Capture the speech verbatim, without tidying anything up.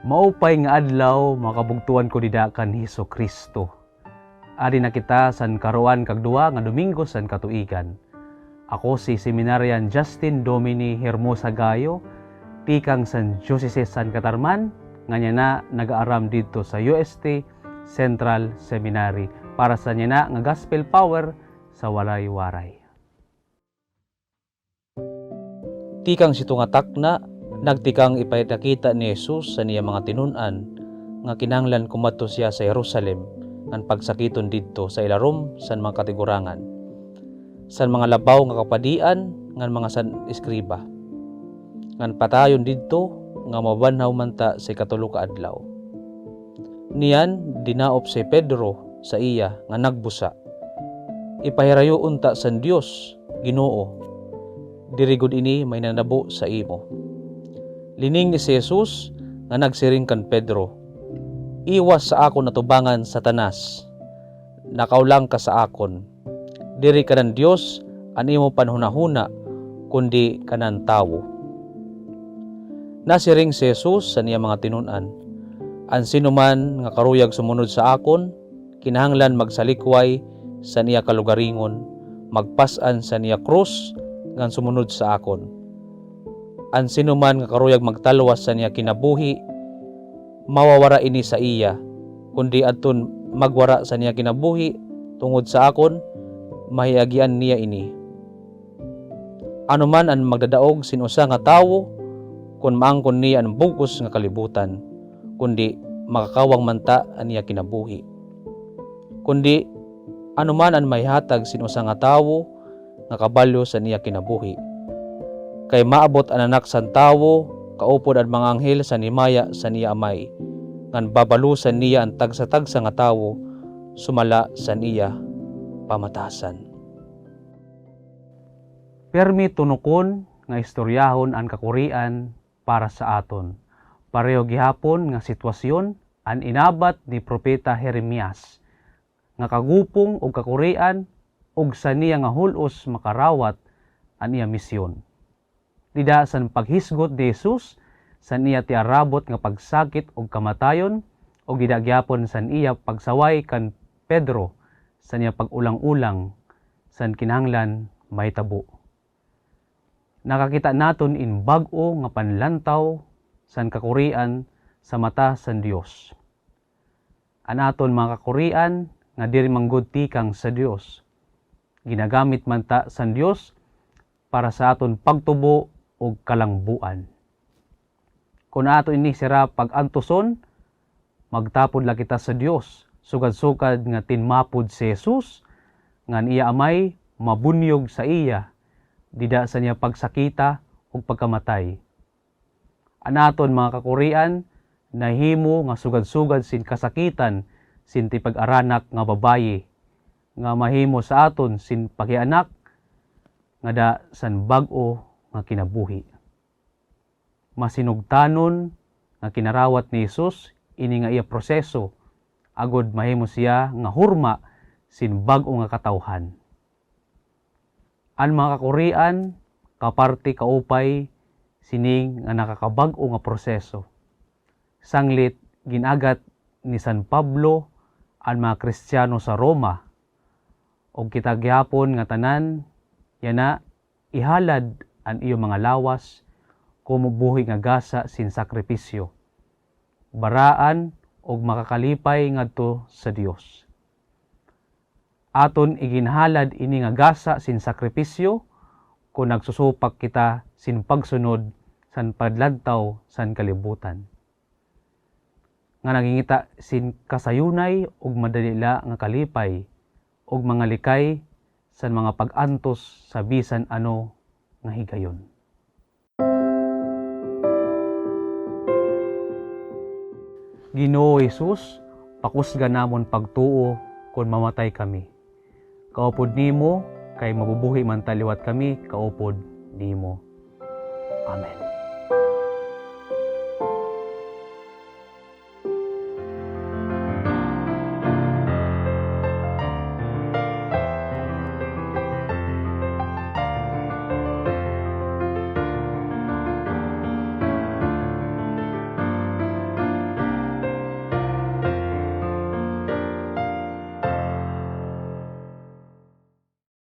Maupay nga adlaw, mga kabugtuan ko dida kan Hesukristo. Adi na kita san karuan kag duha nga Domingo san katuigan. Ako si Seminarian Justin Domini Hermosa Gayo, tikang san Diocese san Catarman, nga niyan na nag-aaram didto sa U S T Central Seminary, para sa niyan na nga Gospel Power sa Waray-Waray. Tikang sidto nga takna, nagtikang ipinakita ni Jesus sa iya mga tinun-an nga kinahanglan kumadto siya sa Jerusalem ngan pagsakiton didto sa ilarom san mga katigurangan, san mga labaw nga kapadian ngan mga san-eskriba, ngan patayon didto nga mabanhaw man ta sa ikatulo ka adlaw. Niyan, dinaop si Pedro sa iya nga nagbusa, "Ipahirayo unta san Dios, Ginoo, diri gud ini mahinanabo sa imo." Liningni si Jesus nga nagsiring kan Pedro, "Iwas sa akon atubangan, Satanas! Nakaulangka sa akon! Diri kanan Dios an imo panhunahuna, kundi kanan tawo." Nasiring si Jesus sa iya mga tinun-an, "An sinoman nga karuyag sumunod sa akon, kinahanglan magsalikway san iya kalugaringon, magpas-an san iya krus, ngan sumunod sa akon. An sinoman nga karuyag magtalwas san iya kinabuhi, mawawara ini sa iya, kundi adton magwara san iya kinabuhi tungod sa akon, mahiagian niya ini. Ano man an magdadaog sin usa nga tawo, kon maangkon niya an bug-os nga kalibutan, kundi makakawang man ta an iya kinabuhi. Kundi ano man an mahihatag sin usa nga tawo nga kabalyo san iya kinabuhi. Kay maabot an Anak san Tawo kaupod an mga anghel san himaya san iya Amay, ngan babalosan niya an tagsa-tagsa nga tawo sumala san iya pamatasan." Pirmi tunokon nga istoryahon an kakurian para sa aton. Pareho gihapon nga sitwasyon an inabat ni Propeta Jeremias, nga kagupong ug kakurian ug sa niya nga hul-os makarawat an iya misyon. Dida san paghisgot ni Jesus san iya tiarabot nga pagsakit ug kamatayon, ug dida gihapon san iya pagsaway kan Pedro san iya pag-ulang-ulang san kinahanglan mahitabo. Nakakita naton in bag-o nga panlantaw san kakurian sa mata san Dios. An aton mga kakurian nga diri man gud tikang sa Dios, ginagamit man ta san Dios para sa aton pagtubo ug kalangbuan. Kon ato ini sira pag-antuson, magtapod la kita sa Dios, sugad-sugad nga tinmapod si Jesus, ngan iya Amay mabunyog sa iya dida sa niya pagsakita ug pagkamatay. An aton mga kakurian nahimo nga sugad-sugad sin kasakitan sin tipag-aranak nga babayi, nga mahimo sa aton sin pakianak ngada san bag-o nga kinabuhi. Masinugtanon nga kinarawat ni Jesus ini nga iya proseso, agod mahimo siya nga hurma sin bag-o nga katawhan. An mga kakurian kaparte kaupay sini nga nakakabag-o nga proseso. Sanglit gin-agat ni San Pablo an mga Kristiyano sa Roma, ug kita gihapon nga tanan, yana, ihalad an iyo mga lawas komo buhi nga gasa sin sakripisyo, baraan ug makakalipay ngadto sa Dios. Aton iginhalad ini nga gasa sin sakripisyo kon nagsusupak kita sin pagsunod san paglantaw san kalibutan, nga naghingita sin kasayunay ug madali la nga kalipay ug mga likay san mga pag-antos sa bisan ano nga higayon. Ginoo Jesus, pakusga namon pagtuo kon mamatay kami kaupod nimo, kay mabubuhi man ta liwat kami kaupod nimo. Amen.